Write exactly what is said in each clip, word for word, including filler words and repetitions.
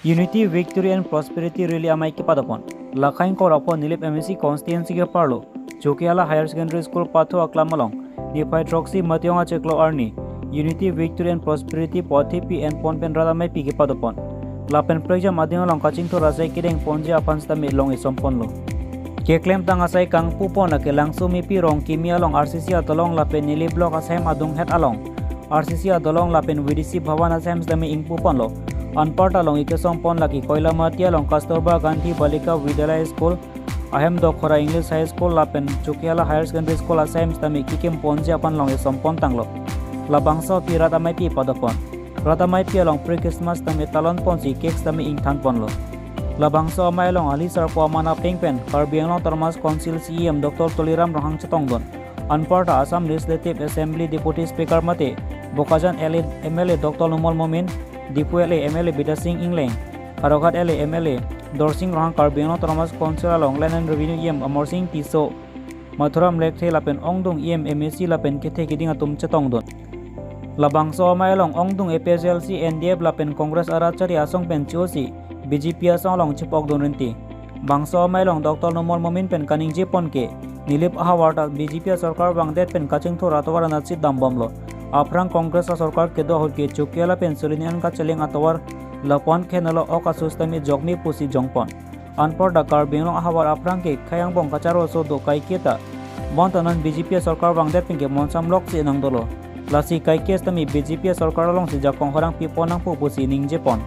Unity, Victory and Prosperity Rally amei kepadopon. Lakhain korapon Nilip M A C constituency ke-arlo Chokihola Higher Secondary School pathu aklam along niphai throksi Matiyong achiklo arni Unity, Victory and Prosperity pu athipi enpon pen rat ameipi kepadopon. Lapen prekjam ading along kachingthur asai kedengponji aphan sitame long-e somponlo. Keklemtang asai kangpupon lake Langsomepi Rongkimi along R C C adolong lapen Nilip Block asai adunghet along R C C adolong lapen V D C Bhavan asai sitame ingpuponlo. Anparta long-e kesompon lake Koilamati along Kasturba Gandhi Balika Vidyalaya School, ahem Dokhora English High School lapen Chokihola Higher Secondary School asai sitame kekimponji aphan long-e sompontanglo. Labangso aphi rat ameipi padopon. Rat ameipi along pre-Christmas sitame talonponsi cake sitame ingthanponlo. Labangso amei along ali sarpo aman apeng pen Karbi Anglong Autonomous Council C E M Doctor Tuliram Ronghang chetongdun. Anparta Assam Legislative Assembly Deputy Speaker mate Bokajan L A M L A Doctor Numal Momin, Diphu L A M L A Bidya Sing Engleng, Howraghat L A M L A Dorsing Ronghang, Karbi Anglong Autonomous Council along Land and Revenue E M Amarsing Tisso, Mathuram Lekthe lapen ongdung E M, M A C lapen kethe keding atum chetongdun. Labangso amei along ongdung A P H L C, N D F lapen Congress arat chari asong pen chosi B J P asong along chepokdun rinti. Bangso amei along Doctor Numal Momin pen kaningjepon ke Nilip ahavar ta B J P asorkar vangdet pen kachingthur atovar anatsi dambomlo. Aphrang Congress asorkar kedo ahut ke Chokihola pen Silonijan kacheleng atovar lapu-an khenolo ok aso sitame jokme pusi jongpon. Anparta Karbi Anglong ahavar aphrang ke khei angbong kacharvoso do kaiketa. Bonta non B J P asorkar vangdet pen ke monsam loksi nangdolo. Lasi kaike sitame B J P asorkar alongsi jakong horang pipon nangpo pusi ningjepon.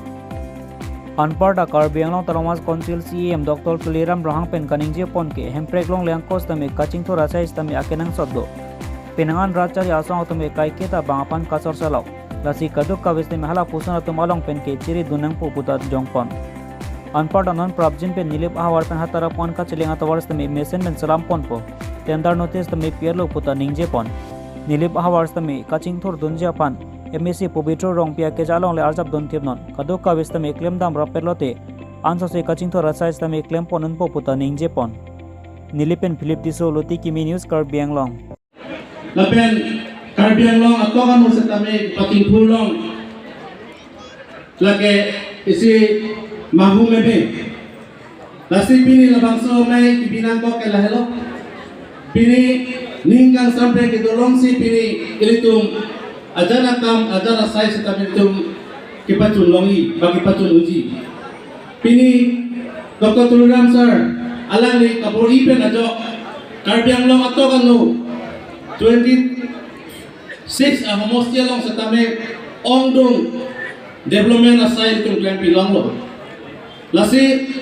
Anparta Karbi Anglong Autonomous Council C E M Doctor Tuliram Ronghang pen kaningjepon ke Hemprek longle angko sitame kachingthur asai sitame akenangsot do. Penang an rat chari asong atum ke kaiketa bang aphan kachorchalok. Lasi kadokave sitame halapuson atum along pen ke chiridun nangpo puta jongpon. Anparta non prapjin pen Nilip ahavar pen hatara pon kacheleng atovar sitame mesen pen selamponpo. Tender notice sitame pi-etlo puta ningjepon. Nilip ahavar sitame kachingthurdunji aphan M A C Pobitro Rongpi akeja along le arjapdun thipnon. Kadokave sitame klemdam rapet lote ansose kachingthur asai sitame klempon unpo puta ningjepon. Nilip pen Philip Tisso, Luti Kimi News, Karbi Anglong. Lapen Karbi Anglong atok anu sitame patingthur long lake isi mahu meme. Lasi pini labangso amei kebi nangkok ke lahelo. Pini ning kangsam pen kedolongsi pini ilitum ajat akam ajat asai sitame ilitum kepachun longji, ba kepachun unji. Pini Doctor Tuliram sir alangli kabor-i pen ajok Karbi Anglong atok anu twenty-six ahomosti along sitame ongdung development asai ilitum klempi longlo. Lasi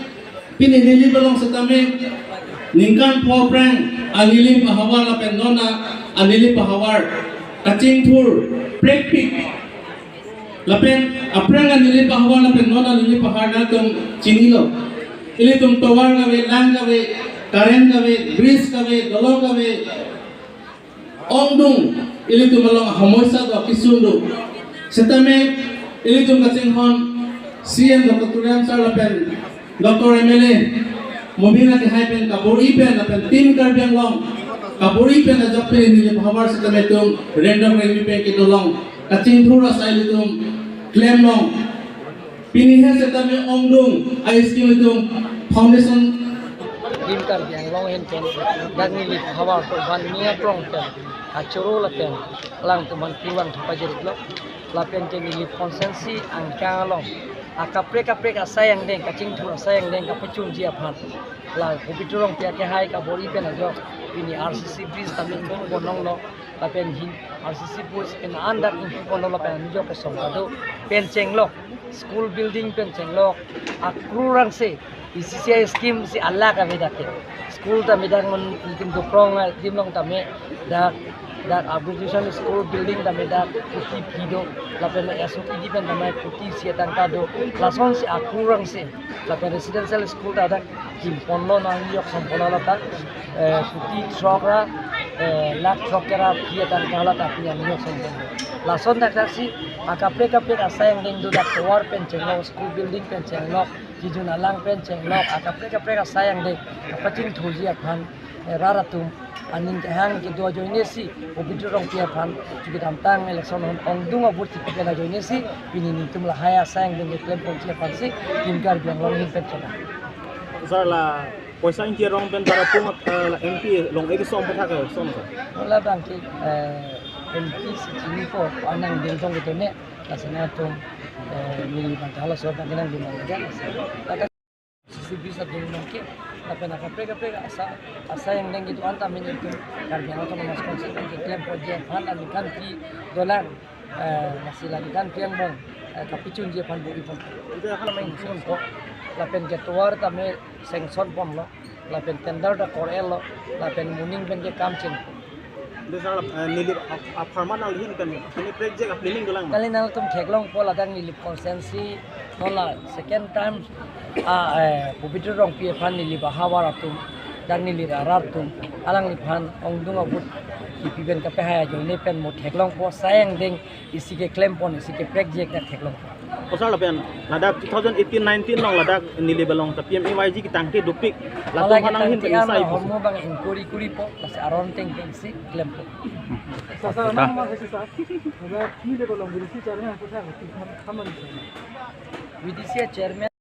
pini Nilip along sitame ningkan pho aphrang a-Nilip ahavar lapen non a-Nilip ahavar kachingthur prekpik. Lapen aphrang a-Nilip ahavar lapen non a-Nilip ahavar nangtum chinilo. Ilitum tovar kave, lang kave, current kave, bridge kave, dolong kave, ongdung ilitum along ahomoisa do, akesung do. Sitame ilitum kachinghon C M Doctor Tuliram sir lapen Doctor M L A Momin akehai pen kabor-i pen lapen Team Karbi Anglong kabor-i pen ajok pen Nilip ahavar sitame itum rengdok rengmi pen kedolong kachingthur asai ilitum klemlong. Pini he sitame ongdung a-scheme itum foundation. Team Karbi Anglong ahin pen dak Nilip ahavar pu van nia prong pen kachoro lapen alangtum aphan kurvangthu pajirlo. Lapen ke Nilip constituency angkang along akaprek kaprek asai angdeng, kachingthur asai angdeng kapachunji aphan la Pobitro Rongpi akehai kabor-i pen ajok pini R C C bridge tame ingpu bononglo. Lapen hin R C C bridge pen an dak ingpu bononglo, lapen anujok kesom kado pen chenglok, school building pen chenglok, akrurangse E C C I scheme si alak avedak ke. School ta medak ngun tim doprong adim along tame dak, dak Abu Tuition school building tame dak kuti phi do, lapen S O P D pen tame kuti isi atangka do, lasonsi akrurangse, lapen residential school ta dak kimponlo, nang yok somponlo ta, eh, kuti throk ra, eh, lakh throk kera phi atangka la ta pini yok somponlo. Lason dak dak si akaprek kaprek asai angdeng do, dak tovar pen chenglok, school building pen chenglok, kijun alang pen chenglok, akaprek kaprek asai angdeng kapachingthurji aphan Rat atum aning kehang kedo ajoine si Pobitro Rongpi aphan chukidamtang election ahut ongdung a-vote kipi pen ajoine si pini nelitum lahai asai angdeng keklem ponji aphansi Team Karbi Anglong ahin pen kedam. Sir, la poisa ingki arong pen Tarapung, eh, la M P long-e kesong aphuthak kesong, sir? Labang ke, eh, M P si chinipo, anang dingtong gitu ne, lasi nangtum, eh, neli bang halaso abang nangding lagi, lasi. Laka C C B sa ding nangke, lapen akaprek kaprek asa, asai angdeng kedo-an tame nelitum Karbi Anglong Autonomous Council keklem ponji aphan aningkan pi dolang, eh, lasi la aningkan pi angbong, eh, kapachunji aphan bor-i pon. Ante hala main phone ko, lapen ketovar tame sanction ponlo, lapen tender ta kor-etlo, lapen moning pen kekam chengpo. Ante sir, eh, Nilip ap-, apharman nanglihin pen, ini project a-planning dolang ma? Kali nangtum theklongpo ladak Nilip constituency, non la second time, ah, eh, Pobitro Rongpi aphan Nilip ahavar atum, dak Nilip arat atum, alangliphan ongdung a-vote kipi pen kapehai ajoine pen mo theklongpo, asai angdeng isi keklem pon, isi keprek jek dak theklongpo. O sir, lapen ladak two thousand eighteen nineteen along ladak Nilip along ta P M A Y G ketangte dopik. Latum aphan nanghin pen ketangte isai an pusi. Hormu bang inquiry kuripo, lasi aron tengteng si klempo. Sir, sir, nang ma hesi sir. Ladak Nilip along V D C chairman aphuthak, kaman sir. V D C chairman